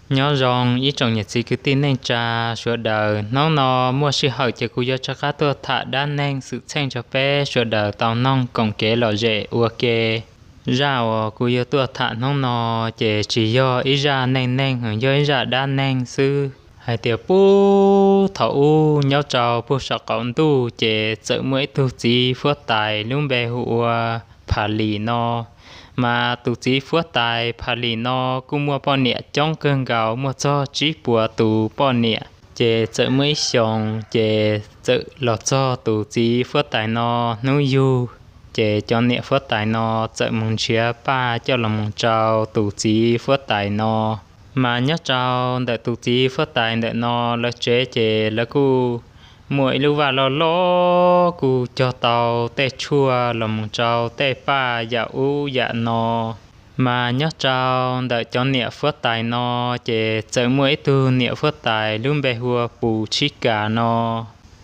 Nyob zoo ib tsoom niam txiv kwv tij neej tsa sawv daws, hnub no muaj sij hawm ces kuv yuav rov qab tuaj tham dab neeg xwm txheej rau peb sawv daws tau noog koom kev lom zem ua ke. Zaj uas kuv yuav tuaj tham hnub no ces tsis yog ib zaj neej neeg, yog ib zaj dab neeg xwb. Hais tias puag thaum ub nyob rau puag saum qaum ntuj ces txawm muaj ib tug txiv huab tais lub npe hu ua Phas Lis no. Mas tus txiv huab tais Phas Lis no kuj muaj poj niam coob kawg nkaus, muaj txog tsib puas tus poj niam. Ces txawm muaj ib xyoos ces txawm los txog tus txiv huab tais no hnub yug, ces cov niam huab tais no txawm mus nrhiav paj coj los mus rau tus txiv huab tais no. Mas nyob rau ntawm tus txiv huab tais ntawm no lawv tsev ces lawv kuj muaj ib lub vaj loj loj kuj cog tau tej tshuaj los mus rau tej paj yam ub yam no. Mas nyob rau ntawm cov niam huab tais no ces txawm muaj ib tug niam huab tais lub npe hu ua Pus Tshib Kas no.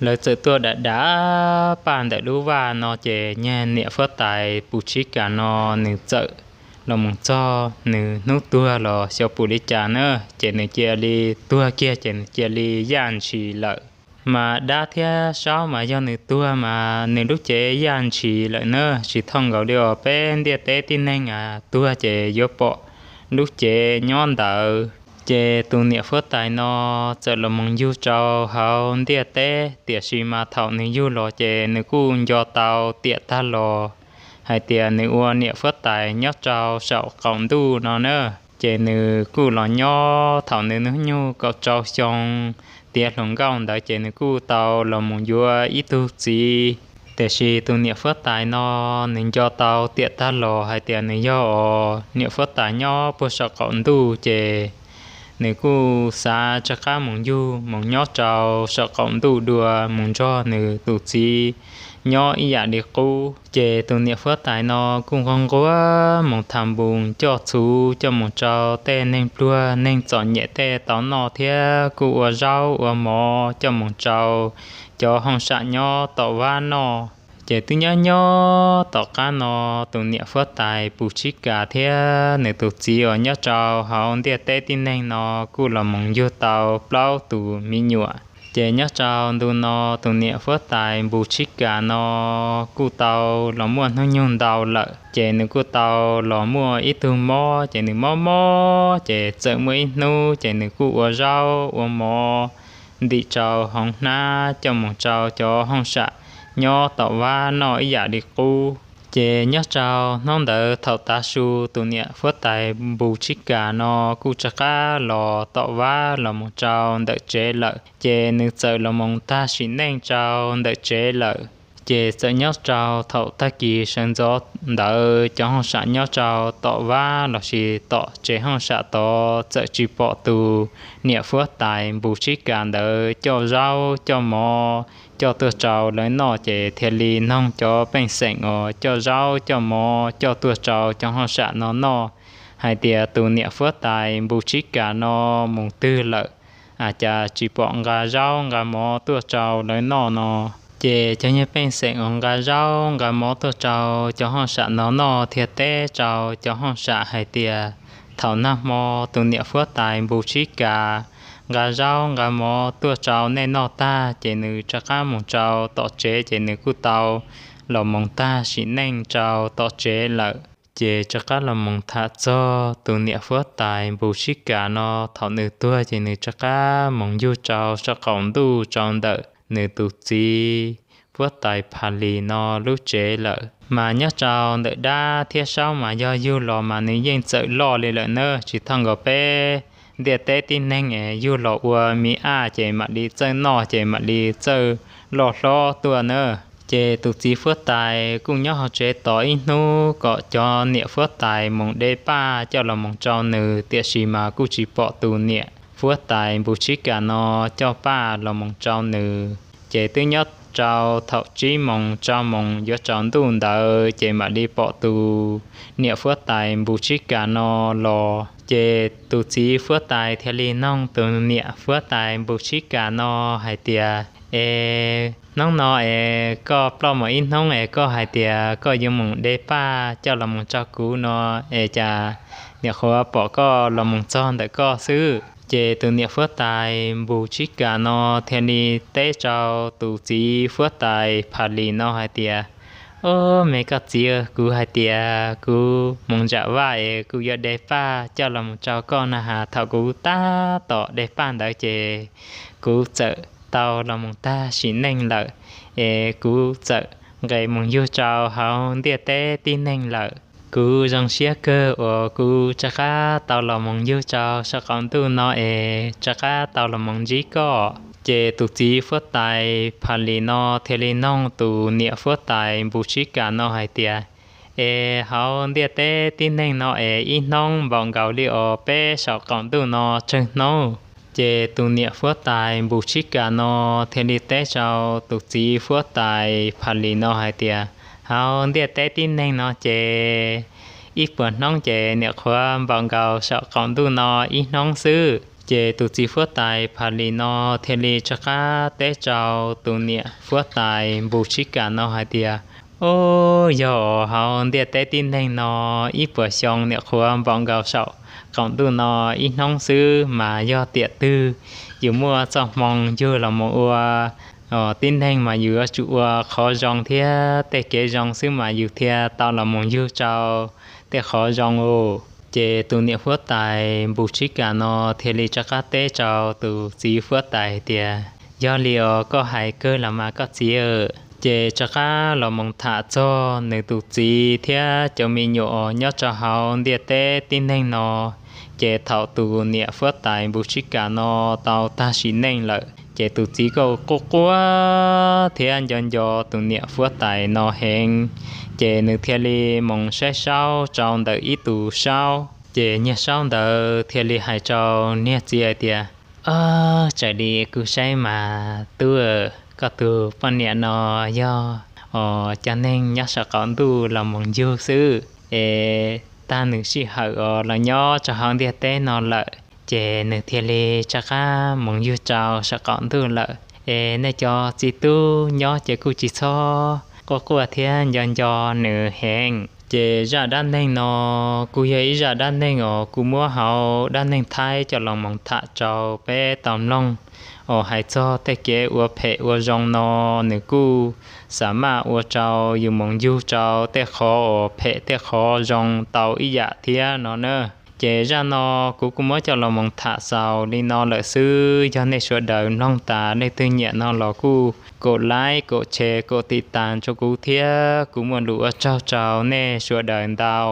Lawv txawm tuaj dam dav paj ntawm lub vaj no ces niam huab tais Pus Tshib Kas no nws txawm los mus txog nws hnub tuag los xyov pum li cas na, ces nws cia li tuag kiag ces nws cia li yaj ntshis lawm. Mas dab thiab saub mas yog nws tuag mas nws lub cev yaj ntshis lawm na, tsis thooj nkaus li os peb ntiaj teb tib neeg tuag ces yuav pom lub cev nyob ntawd. Ces tus niam huab tais no txawm los mus yug rau hauv ntiaj teb, tiam sis mas thaum nws yug los ces nws kuj nco tau tiam tag los hais tias nws ua niam huab tais nyob rau saum qaum ntuj no na. Ces nws kuj los nyob thaum nws hnub nyoog kaum rau xyoo tiav hluas nkauj ntawd ces nws kuj tau los mus yuav ib tug txiv. Tiam sis tus niam huab tais no nws nco tau tiam tag los hais tias nws yog os niam huab tais nyob puag saum qaum ntuj ces nws kuj xav rov qab mus yug mus nyob rau saum qaum ntuj dua mus nrog nws tus txiv nyob ib yam li qub. Ces tus niam huab tais no kuj nquag nquag mus tham npus coj txhuv coj mus rau tej neeg pluag neeg txom nyem tej tau noj thiab kuj ua zaub ua mov coj mus rau cov hauj sam nyob tom vab noj. Ces twb nyob nyob tom qab no tus niam huab tais Pus Tshib Kas thiab nws tus txiv uas nyob rau hauv ntiaj teb tib neeg no kuj los mus yug tau plaub tus me nyuam. Ces nyob rau ntu no tus niam huab tais Pus Tshib Kas no kuj tau los muaj hnub nyoog ntau lawm ces nws kuj tau los muaj ib tug mob ces nws mob mob ces txawm muaj ib hnub ces nws kuj ua zaub ua mov ntim rau hauv hnab coj mus rau cov hauj sam nyob tom vab noj ib yam li qub. Ces nyob rau hnub ntawd thaum tav su tus niam huab tais Pus Tshib Kas no kuj rov qab los tom vab los mus rau ntawm tsev lawm ces nws txawm los mus tag sim neej rau ntawm tsev lawm. Ces txawm nyob rau thaum tag kis sawv ntxov ntawd cov hauj sam nyob rau tom vab lossis tom tsev hauj sam tod txawm tsis pom tus niam huab tais Pus Tshib Kas ntawd coj zaub coj mov coj tuaj rau lawv noj ces thiaj li noog cov pej xeem uas coj zaub coj mov coj tuaj rau cov hauj sam no noj hais tias tus niam huab tais Pus Tshib Kas no mus twg lawm, a cas tsis pom nqa zaub nqa mov tuaj rau lawv noj no. Ces cov niag pej xeem uas nqa zaub nqa mov tuaj rau cov hauj sam no noj thiaj teb rau cov hauj sam hais tias thaum nag hmo tus niam huab tais Pus Tshib Kas nqa zaub nqa mov tuaj rau nej noj tag ces nws rov qab mus rau tom tsev ces nws kuj tau los mus tag sim neej rau tom tsev lawm. Ces rov qab los mus tham txog tus niam huab tais Pus Tshib Kas no thaum nws tuag ces nws rov qab mus yug rau saum qaum ntuj rau ntawm nws tus txiv huab tais Phas Lis no lub tsev lawm. Mas nyob rau ntawm dab thiab saub mas yog yug los mas nws yeej txawm loj li lawm na, tsis thooj nkaus peb ntiaj teb tib neeg yug los ua me aj ces mam li txawj noj ces mam li txawj loj hlob tuaj na. Ces tus txiv huab tais kuj nyob hauv tsev tos ib hnub kom cov niam huab tais mus de paj coj los mus rau nws, tiam sis mas kuj tsis pom tus niam huab tais Pus Tshib Kas no coj paj los mus rau nws. Ces twb nyob rau thaum tsib moos rau moos yuav tsaus ntuj ntawd ces mam li pom tus niam huab tais Pus Tshib Kas no los. Ces tus txiv huab tais thiaj li noog tus niam huab tais Pus Tshib Kas no hais tias, Es Hnub no es koj ploj mus ib hnub es koj hais tias koj yuav mus de paj coj los mus rau kuv no, es cas niam qhuav pom koj los mus txog ntawm koj xwb. Ces tus niam huab tais npus tshib kas no thiaj li teb rau tus txiv huab tais Phas Lis no hais tias, Ob, me koj txiv, kuv hais tias kuv mus nram vaj es kuv yuav de paj coj los mus rau koj na has, thaum kuv tab tom de paj ntawd ces kuv txawm tau los mus tag sim neej lawm, es kuv txawm nqes mus yug rau hauv ntiaj teb tib neeg lawm. Kuv zoo siab kawg uas kuv rov qab tau los mus yug rau saum qaum ntuj no es rov qab tau los mus ntsib koj. Ces tus txiv huab tais Phas Lis no thiaj li noog tus niam huab tais npus tshib kas no hais tias, Es hauv ntiaj teb tib neeg no es ib hnub npaum nkaus li os peb saum qaum ntuj no tsawg hnub? Ces tus niam huab tais npus tshib kas no thiaj li teb rau tus txiv huab tais Phas Lis no hais tias, Hauv ntiaj teb tib neeg no ces ib puas hnub ces niam qhuav npaum nkaus saum qaum ntuj no ib hnub xwb. Ces tus txiv huab tais Phas Lis no thiaj li rov qab teb rau tus niam huab tais npus tshib kas no hais tias, Ob, yog hauv ntiaj teb tib neeg no ib puas xyoo niam qhuav npaum nkaus saum qaum ntuj no ib hnub xwb, mas yog tiam twg yus muaj txoj hmoo yug los mus ua tib neeg mas yus yuav tsum ua qhov zoo thiab tej kev zoo xwb mas yus thiaj tau los mus yug rau tej qhov zoo. Ces tus niam huab tais npus tshib kas no thiaj li rov qab teb rau tus txiv huab tais tias, Yog li os, koj hais kawg los mas koj txiv. Ces rov qab los mus tham txog nws tus txiv thiab cov me nyuam uas nyob rau hauv ntiaj teb tib neeg no. Ces thaum tus niam huab tais npus tshib kas no tau tag sim neej lawm ces tus txiv kuj quaj quaj thiab nco nco tus niam huab tais no heev. Ces nws thiaj li mus saib saub rau ntawm ib tus saub. Ces niag saub ntawd thiaj li hais rau niag txiv hais tias, Ob, raws li kuv saib mas tub, koj tus poj niam no yog os cov neeg nyob saum qaum ntuj los mus yug xwb, es tag nws sij hawm os los nyob rau hauv ntiaj teb no lawm, ces nws thiaj li rov qab mus yug rau saum qaum ntuj lawm. Es nej cov txiv tub nyob ces kuj tsis txhob quaj quaj thiab nco nco nws heev. Ces zaj dab neeg no kuj yog ib zaj dab neeg uas kuv muab hauv dab neeg Thaib coj los mus tham rau peb tau mloog, uas hais txog tej kev ua phem ua zoo no, nws kuj xam maj ua rau yus mus yug rau tej qhov uas phem tej qhov zoo tau ib yam thiab no na. Ces zaj no kuv kuj muab coj los mus tham xaus li no lawm xwb. Yog nej sawv daws mloog tas leej twg nyiam no los kuj kom like, kom share, kom tiv tas rau kuv thiab. Kuv muaj lus ua tsaug rau nej sawv daws ntau.